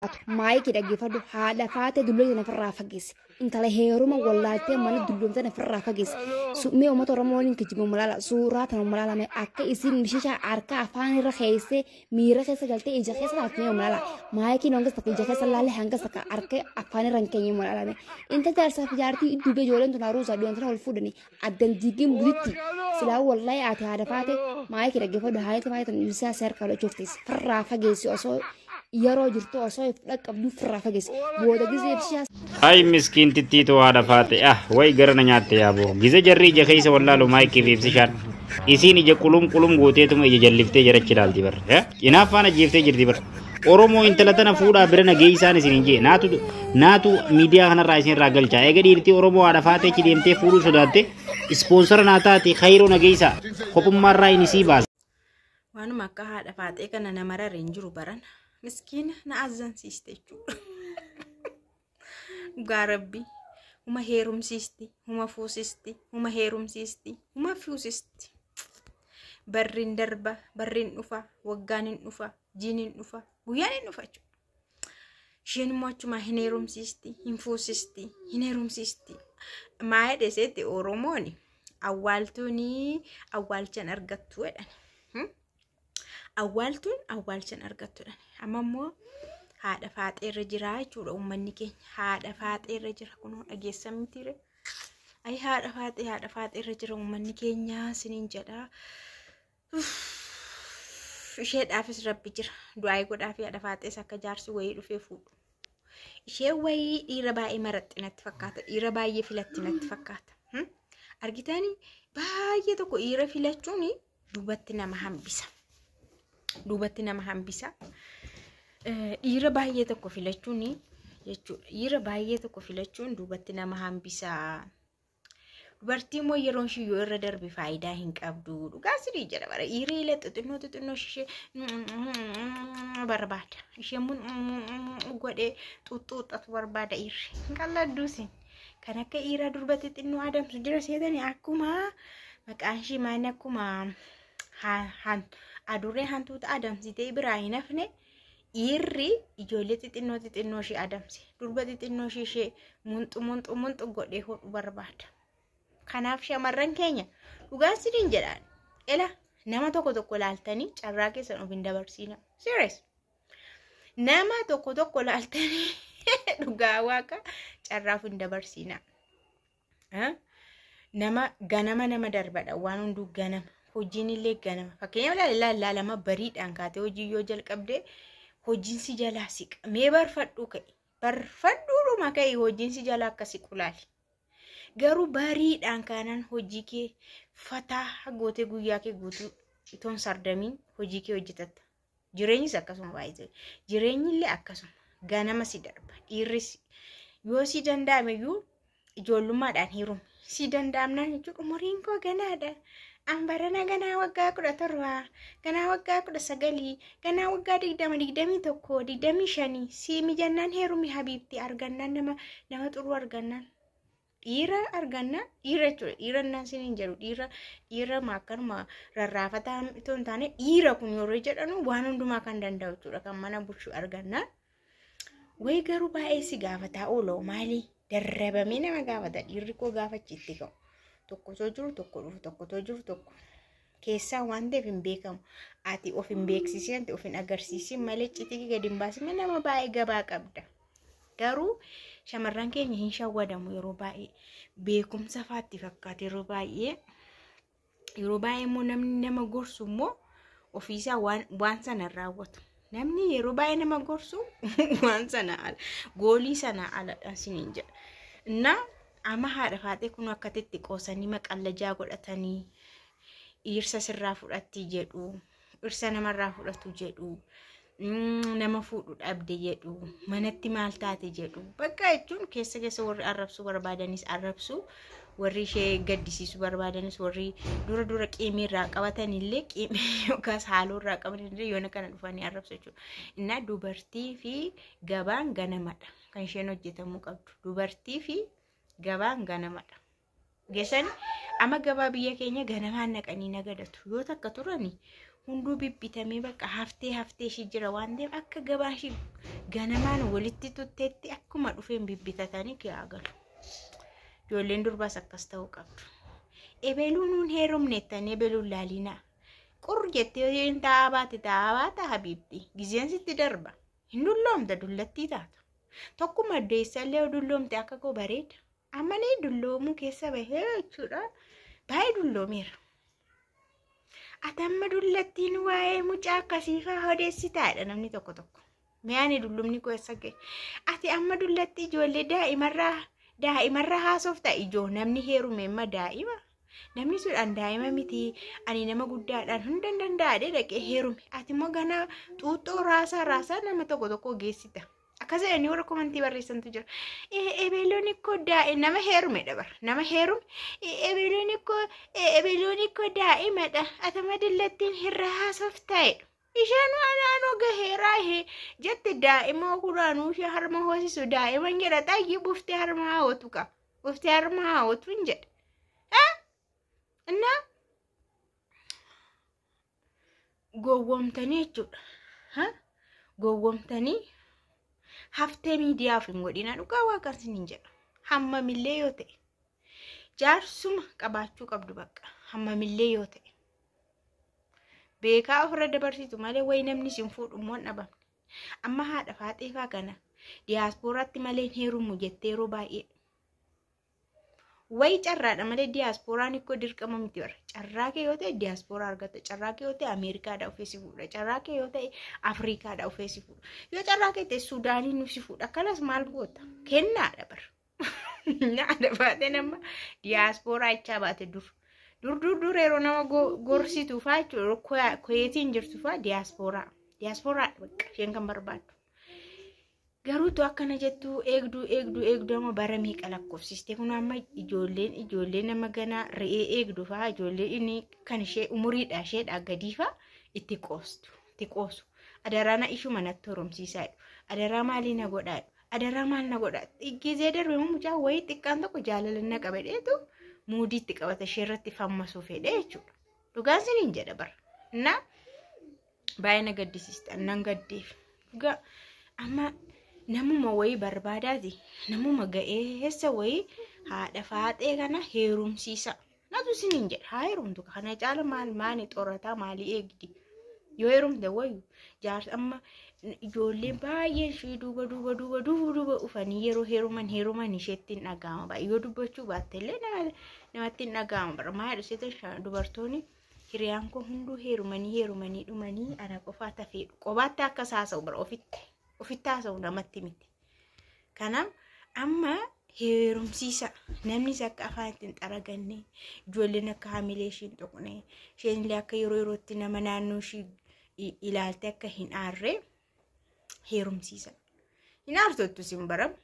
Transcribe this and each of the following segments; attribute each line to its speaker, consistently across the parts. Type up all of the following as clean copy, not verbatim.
Speaker 1: Maayikii dhaggeeffadhu, haadha faatee dulloomte nafarraa fageesse. Intala heeruma wallaaltee mana dulloomte nafarraa fageesse. Mee uummata Oromoo waliin kijiba malaala suuraa tana malaala mee akka isin mishisha harka afaan irra keessee miira keessa galtee ija keessa taate mee malaala. Maayikiin hangas takka ija keessa laalee hangas takka harka afaan irra hin keenye malaala mee. Inta jaarsaa fi jaartii dubbee ijoolleen tun haruusaa dhiyoon tana wal fuudhanii addan diigin buditti. Silaa wallahi ati haadha faate maayikii dhaggeeffadhu, haadha faate tun ibsaa seerkaa lolchuuf firraa fageessi, osoo yeroo jirtu osoo dhaqqabdu firraa fageessi. Booda gisee ibsaa
Speaker 2: Ay miskiintittiitu haadha faate, ah way gara na nyaatte yaaboo. Gize jarri ija keessa wallaalu maayikii fi ibsishaan. Isiin ija qulum qulum gooteetuma ija jalliftee jarachi ilaalti bar. Hinaaffaan ajjeeftee jirti bar. Oromoo intala tana fuudhaa bira na geessaan isin hin jee. Naatu naatu miidiyaa kanarraa isin irraa galcha. Eega dhiirtii Oromoo haadha faatee achi deemtee fuudhuu sodaatte, ispoonsara naa taate kayroo na geessaa. Kophummaarraa inni sii baasa.
Speaker 3: Waanuma akka haadha faaxee kana nama rare hin jiru barana. Miskiina na azzansiiste jechuudha. Dhugaa rabbi. Huma heerumsiisti, huma fuusisti, huma heerumsiisti, huma fuusisti. Barriin darba, barriin dhufa, waggaan hin dhufa, jiin hin dhufa, guyyaan hin dhufa jechuudha. Isheen immoo achuma hin heerumsiisti, hin fuusisti, hin heerumsiisti. Maa jedhe seetti Oromoon, awwaaltuun awwaalchan argattu jedhan. Awwaaltuun awwaalchan argattu jedhan. Amma immoo haadha faaxeerra jira jechuudha uummanni keenya. Haadha faaxeerra jira, kunoo dhageessan mitiire. Ayi haadha faaxee, haadha faaxeerra jira uummanni keenya siniin jedha. Isheedhaafis rabbi jira. Du'aayii godhaafi haadha faaxees akka jaarsi wayii dhufee fuudhu. Ishee wayii dhiira baay'ee maraxxi natti fakkaata. Dhiira baay'ee filatti natti fakkaata. Argitanii, baay'ee tokko dhiira filachuun duubatti nama hambisa. Duubatti nama hambisa. Dhiira baay'ee tokko filachuun jechuudha. Dhiira baay'ee tokko filachuun duubatti nama hambisa. Dubartii immoo yeroon ishii yoo irra darbe faayidaa hin qabdu. Dhugaa sirii jedha bara. Dhiirri illee xixinnoo xixinnoo ishee barbaada. Isheen immoo godhee xuxxuuxatu barbaada dhiirri. Hin qalladduusin. Kan akka dhiiraa durba xixinnoo adamsu jira seetanii, akkuma maqaan ishii maani, akkuma adurree hantuuta adamsitee biraa hin hafne, dhiirri ijoollee xixinnoo xixinnoo ishee adamse. Durba xixinnoo ishee munxu munxu munxu godhee hodhu barbaada. Kanaaf shamarran keenya, dhugaan siniin jedhaan. Ela nama tokko tokko laaltanii carraa keessan of hin dabarsiina. Serious. Nama tokko tokko laaltanii dhugaa waaqa carraa of hin dabarsiina. Nama ganama nama darbadha, waan hunduu ganama. Hojiin illee ganama. Fakkeenyaaf ilaalama bariidhaan kaatee hojii yoo jalqabde hojiin si jalaa siqa. Mee barfadhuu ka'e. Barfadhuudhuma ka'e, hojiin si jalaa akka siqu laali. Garuu bariidhaan kaanaan hojii kee fataa gootee guyyaa kee guutuu itoon sardamiin hojii kee hojjetatta. Jireenyis akkasuma baay'ee. Jireenyi illee akkasuma. Ganama si darba. Dhiirris yoo si danda'ame iyyuu ijoollummaadhaan heerumi. Si danda'amnaan jechuudha, umuriin koo ganaadha. An barana ganaa waggaa 17, ganaa waggaa 19, ganaa waggaa 20, 21, 25 si mijannaan heerumi habiibti, argannaan nama nama xuruu argannaan. Dhiira argannaa, dhiira jechuudha. Dhiira innaan siniin jedhu dhiira dhiira akkanuma rarraafataa itoo hin taane, dhiira kun yeroo jedhanu waan hundumaa kan danda'u jechuudha, kan mana bulchu argannaa. Wayi garuu baay'ee si gaafataa ooloo maali? Darrabamee nama gaafata, dhiirri koo gaafachiitti ka'u. Tokko too jiru tokko dhufu, tokko too jiru tokko. Keessaa waan ta'eef hin beekamu. Ati of hin beeksisin, ati of hin agarsiisin malee, citii gadi hin baasin, nama baay'ee gabaa qabda. Garuu shamarran keenya hin shawwadamu yeroo baay'ee, beekumsa faatti fakkaata yeroo baay'ee. Yeroo baay'ee immoo namni nama gorsu immoo ofiisaa waan sana raawwatu. Namni yeroo baay'ee nama gorsu waan sana ala, goolii sana aladha siniin jedha. Innaa amma haadha faaxee kun akkatitti qoosanii maqallajaa godhatanii dhiirsa sirraa fudhatti jedhu, dhirsa namarraa fudhatu jedhu, nama fuudhu dhabde jedhu, manatti maal taate jedhu. Bakka jechuun keessa keessa warri arrabsuu barbaadanis arrabsu, warri ishee gaddisiisuu barbaadanis, warri dura dura qiimii irraa qabatan illee, qiimii yookaas haaloo irraa qaban illee yoona kana dhufanii arrabsu jechuudha. Innaa dubartii fi gabaan ganamadha kan isheen hojjetamuu qabdu. Dubartii fi gabaan ganamadha. Geessan amma gabaa biyya keenya ganamaan naqanii nagadatu. Yoo takka turani Hunduu bibbitamee bakka haftee haftee ishii jira waan ta'eef akka gabaa ishii ganamaan walitti tutteetti akkuma dhufeen bibbitatanii kiyaa galu. Ijoolleen durbaas akkas ta'uu qabdu. Ebeluu nuun heerumne jettanii ebeluun laalinaa. Qur jettee isheen taa'aa baate taa'aa baata habiibti. Gizeen sitti darba. Hin dulloomta dullattii taata. Tokkuma addeessallee yoo dulloomte akka koo bareeda. Ammalee dulloomuu keessa bahee jechuudha. Baay'ee dulloomeera. Ati amma dullattiin waa'ee mucaa akkasii fa'aa odeessitaadha namni tokko tokko. Mee ani dullumni koo eessa ga'e? Ati amma dullatti ijoollee daa'imarraa haasofta ijoo namni heerume amma daa'ima. Namni sun daa'ima miti ani nama guddaadhaan hunda hin danda'adhe dhaqee heerume. Ati immoo ganaa xuuxxoo raasaa raasaa nama tokko tokko geessita. Akkas jedhanii warra komantii barreessantu jira. Ebeloon ikkoo daa'ima nama heerumedha bara. Nama heerume ebeloon ikkoo daa'imadha. Ati amma dullattiin irra haasoftaa'edha. Isheen anaanoo gaheeraa ishee jette daa'ima kuraanuu ishee harma hoosisu daa'ima hin jedha xayyii buftee harma haawwatu qaba. Buftee harma haawwatu hin jedha. Innaa gowwoomtanii jechuudha. Gowwoomtanii haftee miidiyaaf hin godhina dhugaa waaqaan isiniin jedha. Hammamillee yoo ta'e jaarsuma qabaachuu qabdu bakka hammamillee yoo ta'e. Beekaa ofirra dabarsitu malee wayi namni isin fuudhu immoo hin dhabamne. Amma haadha faaxeefaa kana diyaaspooraatti malee hin heerumu jettee yeroo baay'ee. Wayi carraadha malee diyaaspooraan ikkoo dirqama miti bara. Carraa kee yoo ta'e diyaaspooraa argatta. Carraa kee yoo ta'e Ameerikaadha ofee si fuudha. Carraa kee yoo ta'e Afrikaadha ofee si fuudha. Yoo carraa kee ta'e Suudaaniin si fuudha. Akkanas maal goota? Kennaadha bara. Haadha faaxeen amma diyaaspooraa jechaa baate dur. Dur dur dur yeroo nama gorsitu fa'aa jechuudha. Kuweetiin jirtu fa'aa diyaaspooraa. Diyaaspooraadha bakka isheen kan barbaaddu. Garuu tu akkana jettu eegduu eegduu eegduu amma bara meeqa lakkoofsiste kun amma ijoolleen nama ganaa re'ee eegdu fa'aa ijoolleen inni kan ishee umuriidha isheedha gadii fa'aa itti qoostu itti qoosu. Adaraa na ishuma natti horomsiisaa jedhu. Adaraa maalii na godhaa jedhu. Adaraa maal na godhaa. Gizee darbe immoo mucaa wayii xiqqaan tokko jaalala na qaba jedheetu muudii itti qabata ishee irratti fammasuu fedhe jechuudha. Dhugaan siniin jedha bara. Innaa baay'ee na gaddisiista nan gaddeef. Dhugaa amma namuma wayii barbaadaati namuma ga'eessa wayii haadha faaxee kana heerumsiisa. Natu siniin jedha haa heerumtu kana caala maal maani xorataa maalii eegdi. Yoo heerumte wayyu jaarsa amma ijoolleen baay'een ishee duuba duuba duuba duuba duuba dhufanii yeroo heeruman heeruman isheetti hin dhaga'ama baay'ee yoo dubbachuu baatte illee namatti hin dhaga'ama bara maal jedhu dubartoonni hiriyaan koo hunduu heerumanii heerumanii dhumanii ana qofaa tafeedhu qobaatti akkas haasa'u bara ofitti ofitti haasa'u namatti miti. Kanaaf amma heerumsiisa namnis akka afaan ittiin xaraganne ijoolleen akka hamilee ishee hin tuqne isheen illee akka yeroo yerootti nama naannoo ishee ilaalte akka hin aarre heerumsiisa. Hin aartottu isin baramu.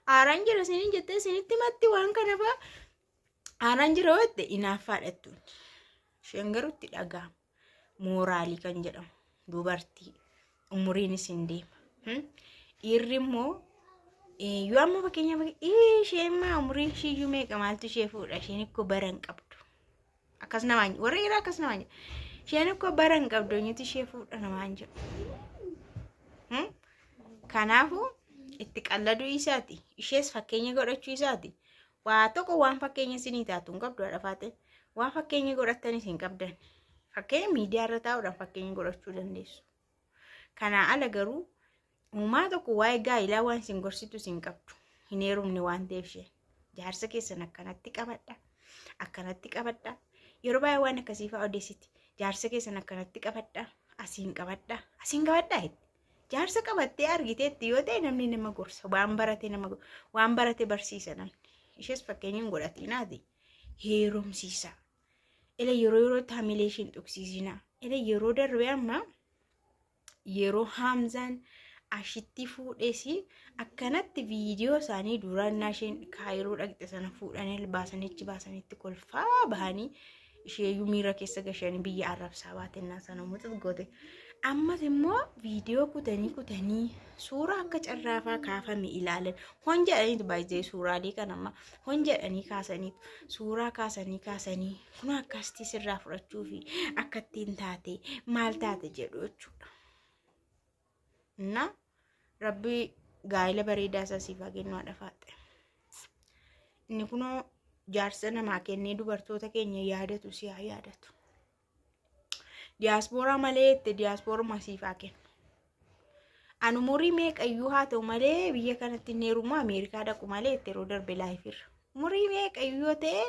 Speaker 3: Aaraan jira isiniin jettee isinitti matti waan kana fa'a aaraan jira yoo jette inaaffaadha jettuun. Isheen garuu itti dhaga'ama. Mooraalii kan jedhamu dubartii umuriin isin deema. Dhiirri immoo yoo amma fakkeenyaaf isheen maa umuriin ishiiyyuu meeqa maaltu ishee fuudha isheen ikkoo bara hin qabdu. Akkas namaan warra dhiiraa akkas namaan jedhu. Isheen ikkoo bara hin qabdu eenyutu ishee fuudha namaan jedhu. Kanaafuu itti qalladuu isaati. Ishees fakkeenya godhachuu isaati. Waa tokko waan fakkeenya isinii taatu hin qabdu haadha faaxee. Waan fakkeenya godhattanis hin qabdan. Fakkeenya miidiyaa irra taa'uudhaan fakkeenya godhachuu dandeessu. Kanaa ala garuu uumaa tokko waa'ee gaa'ilaa waan isin gorsitu isin qabdu. Hin heerumne waan ta'eef isheen. Jaarsa keessan akkanatti qabadha. Akkanatti qabadha. Yeroo baay'ee waan akkasii fa'aa odeessiti. Jaarsa keessan akkanatti qabadha. Asiin qabadha. Asiin qabadha jetti. Jaarsa qabattee argiteetti yoo ta'e namni nama gorsa. Waan barate nama waan barate barsiisa namni. Ishees fakkeenya hin godhatinaati. Heerumsiisa. Ila yeroo yerootti hamilee isheen tuqsiisinaa. Ila yeroo darbe amma yeroo Hamzaan ashitti fuudhes akkanatti viidiyoo isaanii duraan isheen kaayiroo dhaqxe sana fuudhanii baasanichi baasanitti kolfaa bahanii isheeyyuu miira keessa gashanii biyya arrabsaa baatennaa sana muxux goote. Ammas immoo viidiyoo kutanii kutanii suuraa akka carraafaa kaafame ilaalan. Hon jedhaniitu baay'ee suuraalee kan amma hon jedhanii kaasaniitu suuraa kaasanii kaasanii kun akkasitti sirraa fudhachuu fi akka ittiin taate maal taate jedhu jechuudha. Na rabbi gaa'ela bareedaa isaa siif haa kennu haadha faaxe. Inni kunoo jaarsa namaa kennee dubartoota keenya yaadatu si haa yaadatu. Diyaaspooraa malee itti diyaasporuma siif haa kennu. Ani umurii meeqayyuu haa ta'u malee biyya kanatti hin heerumu Ameerikaa dhaqu malee itti yeroo darbe laayifirra. Umurii meeqayyuu yoo ta'e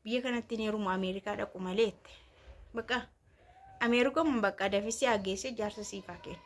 Speaker 3: biyya kanatti hin heerumu Ameerikaa dhaqu malee itti. Bakka Ameerikaan bakka dafisee haa geesse jaarsa siif haa kennu.